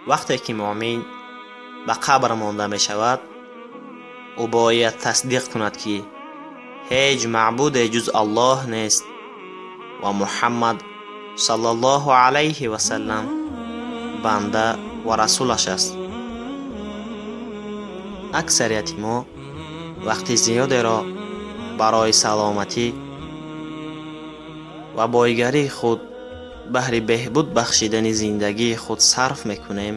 Вақте ки муъмин ба қабр монда мешавад, ӯ бояд тасдиқ кунад, ки ҳеҷ маъбуде ҷуз Аллоҳ нест ва Муҳаммад саллаллоҳу алайҳи васаллам банда ва расулаш аст. Аксарияти мо вақти зиёдеро барои саломатӣ ва бойгарии худ баҳри беҳбуд бахшидани зиндагии худ сарф мекунем,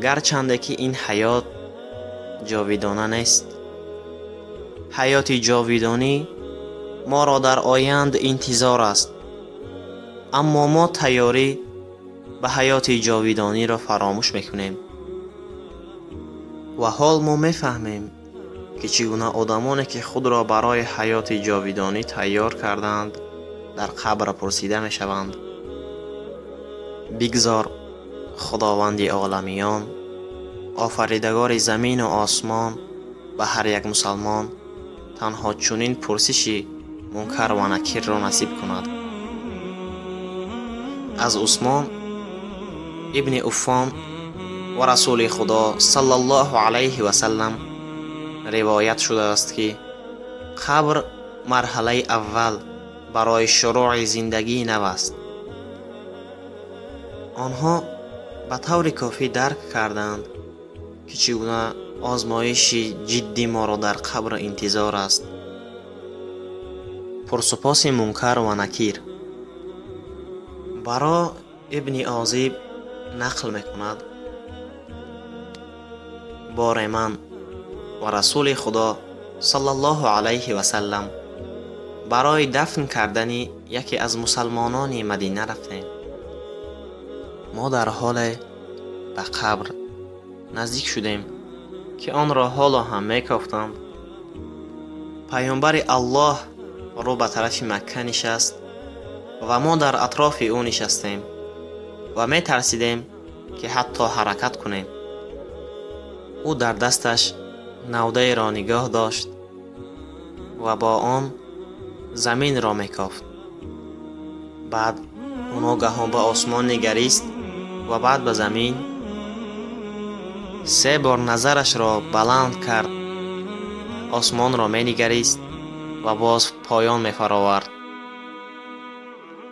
гарчанде ки ин ҳаёт ҷовидона нест. Ҳаёти ҷовидонӣ моро дар оянд интизор аст, аммо мо тайёрӣ ба ҳаёти ҷовидониро фаромӯш мекунем. Ва ҳол мо мефаҳмем, ки чӣ гуна одамоне, ки худро барои ҳаёти ҷовидонӣ тайёр карданд, дар қабр пурсида мешаванд. Бигзор Худованди оламиён, офаридагори замину осмон, ба ҳар як мусалмон танҳо чунин пурсиши мункар ва накирро насиб кунад. Аз Усмон ибни Уффон ва расули Худо саллаллоҳу алайҳи васаллам ривоят шудааст, ки қабр марҳалаи аввал барои шурӯъи зиндагии нав аст. Онҳо ба таври кофӣ дарк карданд, ки чӣ гуна озмоиши ҷиддӣ моро дар қабр интизор аст. Пурсупоси мункар ва накир. Баро ибни Озиб нақл мекунад: боре ман ва расули Худо саллаллоҳу алайҳи васаллам барои дафн кардани яке аз мусалмонони Мадина рафтем. Мо дар ҳоле ба қабр наздик шудем, ки онро ҳоло ҳам мекофтанд. Паёмбари Аллоҳ рӯ ба тарафи Макка нишаст ва мо дар атрофи ӯ нишастем ва метарсидем, ки ҳатто ҳаракат кунем. Ӯ дар дасташ навдаеро нигоҳ дошт ва бо он заминро мекофт. Баъд ӯ ногаҳон ба осмон нигарист ва баъд ба замин. Се бор назарашро баланд кард, осмонро менигарист ва боз поён мефаровард.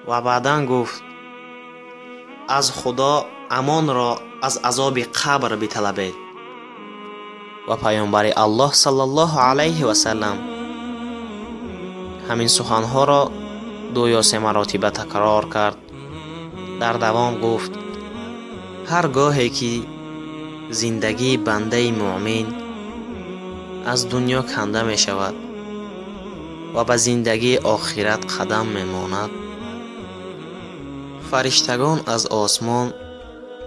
Ва баъдан гуфт: аз Худо амонро аз азоби қабр биталабед. Ва паёмбари Аллоҳ саллаллоҳу алайҳи васаллам ҳамин суханҳоро ду ё се маротиба такрор кард. Дар давом гуфт: ҳар гоҳе ки зиндагии бандаи муъмин аз дунё канда мешавад ва ба зиндагии охират қадам мемонад, фариштагон аз осмон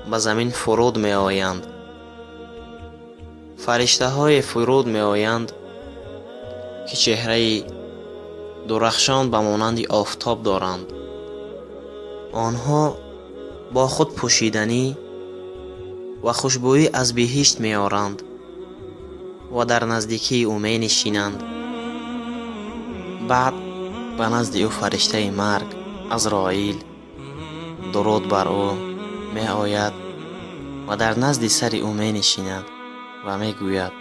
ба замин фуруд меоянд. Фариштаҳое фуруд меоянд, ки чеҳраи дурахшон ба монанди офтоб доранд. Онҳо бо худ пӯшиданӣ ва хушбӯӣ аз биҳишт меоранд ва дар наздикии ӯ менишинанд. Баъд ба назди ӯ фариштаи марг Азроил, дуруд бар ӯ, меояд ва дар назди сари ӯ менишинад ва мегӯяд: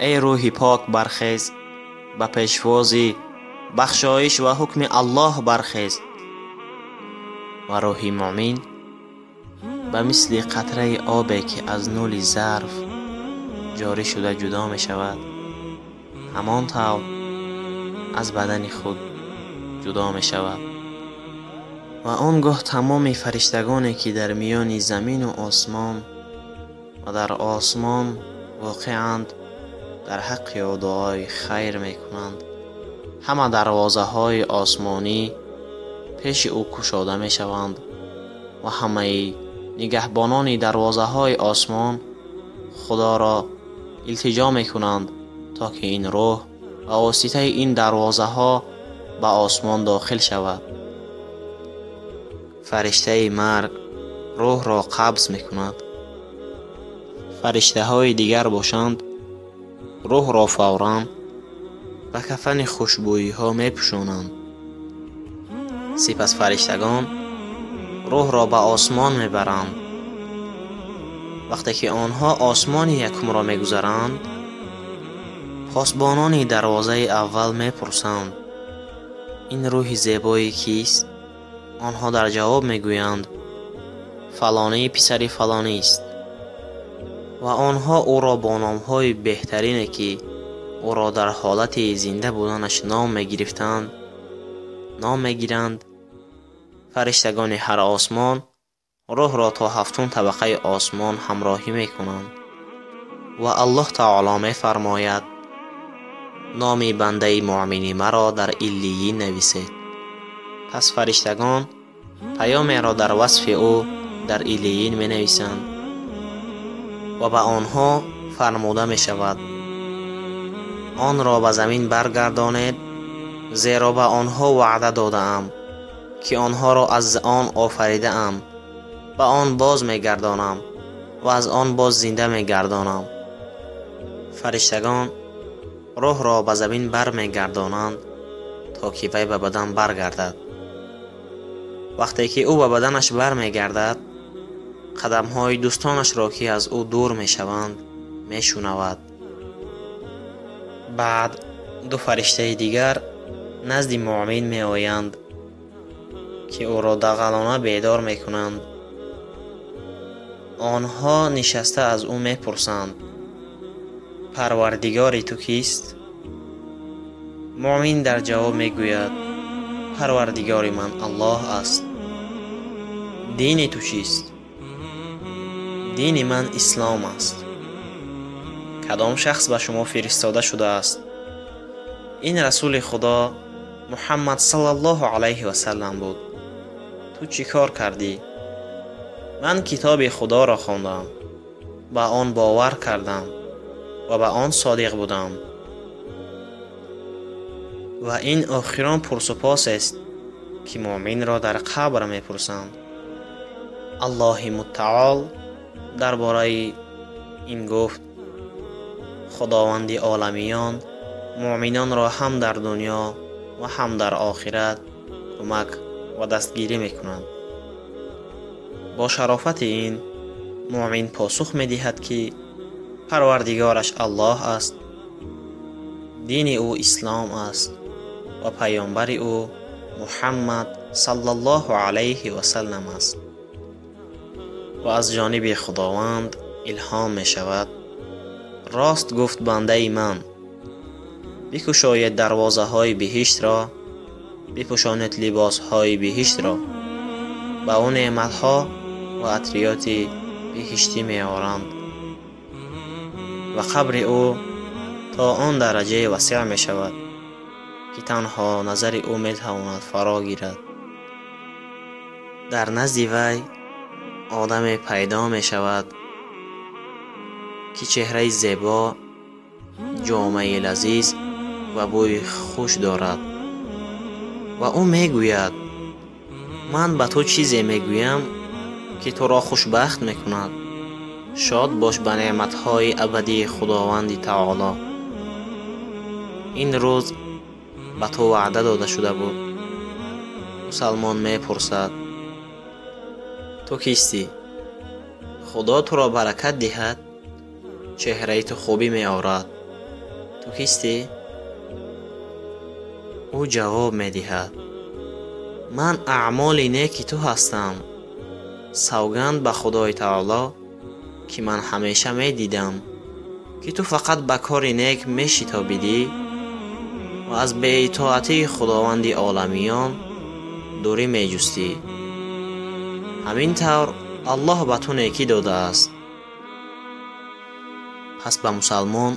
эй рӯҳи пок, бархез, ба пешвози бахшоиш ва ҳукми Аллоҳ бархез. Ва рӯҳи муъмин ба мисли қатраи обе, ки аз нули зарф ҷорӣ шуда ҷудо мешавад, ҳамон тавр аз бадани худ ҷудо мешавад. Ва он гоҳ тамоми фариштагоне, ки дар миёни замину осмон ва дар осмон воқеанд, дар ҳаққи ӯ дуои хайр мекунанд. Ҳама дарвозаҳои осмонӣ пеши ӯ кушода мешаванд ва ҳамаи нигаҳбонони дарвозаҳои осмон Худоро илтиҷо мекунанд, то ки ин рӯҳ ба воситаи ин дарвозаҳо ба осмон дохил шавад. Фариштаи марг рӯҳро қабз мекунад. Фариштаҳои дигар бошанд, рӯҳро фавран ба кафани хушбӯиҳо мепӯшонанд. Сипас фариштагон рӯҳро ба осмон мебаранд. Вақте ки онҳо осмони якумро мегузаранд, посбонони дарвозаи аввал мепурсанд: ин рӯҳи зебои кист? Онҳо дар ҷавоб мегӯянд: фалонӣ писари фалонист. Ва онҳо ӯро бо номҳои беҳтарине, ки ӯро дар ҳолати зинда буданаш ном мегирифтанд, ном мегиранд. Фариштагони ҳар осмон рӯҳро то ҳафтум табақаи осмон ҳамроҳӣ мекунанд. Ва Аллоҳ Таоло мефармояд: номи бандаи муъмини маро дар Иллиин нависед. Пас фариштагон паёмеро дар васфи ӯ дар Иллиин менависанд ва ба онҳо фармуда мешавад: онро ба замин баргардонед, зеро ба онҳо ваъда додаам, ки онҳоро аз он офаридаам, ба он боз мегардонам ва аз он боз зинда мегардонам. Фариштагон рӯҳро ба замин бармегардонанд, то ки вай ба бадан баргардад. Вақте ки ӯ ба баданаш бармегардад, қадамҳои дӯстонашро, ки аз ӯ дур мешаванд, мешунавад. Баъд ду фариштаи дигар назди муъмин меоянд, ки ӯро дағалона бедор мекунанд. Онҳо нишаста аз ӯ мепурсанд: Парвардигори ту кист? Муъмин дар ҷавоб мегӯяд: Парвардигори ман Аллоҳ аст. Дини ту чист? Дини ман Ислом аст. Кадом шахс ба шумо фиристода шудааст? Ин расули Худо Муҳаммад саллаллоҳу алайҳи васаллам буд. Ту чӣ кор кардӣ? Ман китоби Худоро хондам, ба он бовар кардам ва ба он содиқ будам. Ва ин охирон пурсупосест, ки муъминро дар қабр мепурсанд. Аллоҳи муттаол дар бораи ин гуфт: Худованди оламиён муъминонро ҳам дар дунё ва ҳам дар охират кӯмак ва дастгирӣ мекунад. Бо шарофати ин муъмин посух медиҳад, ки Парвардигораш Аллоҳ аст, дини ӯ Ислом аст ва паёмбари ӯ Муҳаммад саллаллоҳу алайҳи васаллам аст. Ва аз ҷониби Худованд илҳом мешавад: рост гуфт бандаи ман, бикушоед дарвозаҳои биҳиштро, бипӯшонед либосҳои биҳиштро, ба ӯ неъматҳо ва атриёти биҳиштӣ меоранд. Ва қабри ӯ то он дараҷае васеъ мешавад, ки танҳо назари ӯ метавонад фаро гирад. Дар назди вай одаме пайдо мешавад, ки чеҳраи зебо, ҷомаи лазиз ва бӯи хуш дорад. Ва ӯ мегӯяд: ман ба ту чизе мегӯям, ки туро хушбахт мекунад. Шод бош ба неъматҳои абадии Худованди Таоло. Ин рӯз ба ту ваъда дода шуда буд. Мусалмон мепурсад: ту кистӣ? Худо туро баракат диҳад, чеҳраи ту хубӣ меорад. Ту кистӣ? Ӯ ҷавоб медиҳад: ман аъмоли неки ту ҳастам. Савганд ба Худои Таоло, ки ман ҳамеша медидам, ки ту фақат ба кори нек мешитобидӣ ва аз беитоатии Худованди оламиён дурӣ меҷустӣ. Ҳамин тавр Аллоҳ ба ту некӣ додааст. Пас ба мусалмон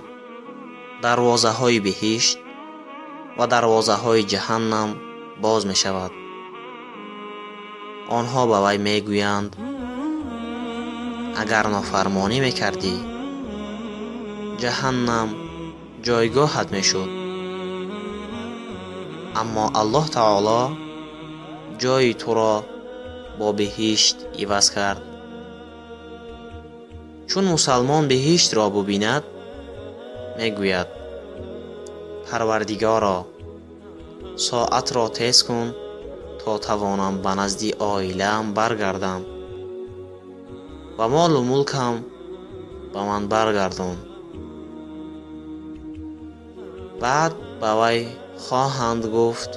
дарвозаҳои биҳишт ва дарвозаҳои ҷаҳаннам боз мешавад. Онҳо ба вай мегӯянд: агар нофармонӣ мекардӣ, ҷаҳаннам ҷойгоҳат мешуд. Аммо Аллоҳ Таоло ҷойи туро бо биҳишт иваз кард. Чун мусалмон биҳиштро бубинад, мегӯяд: Парвардигоро, соатро тез кун, То тавонам ба назди оилаам баргардам ва молу мулкам ба ман баргардон. Баъд ба вай хоҳанд гуфт: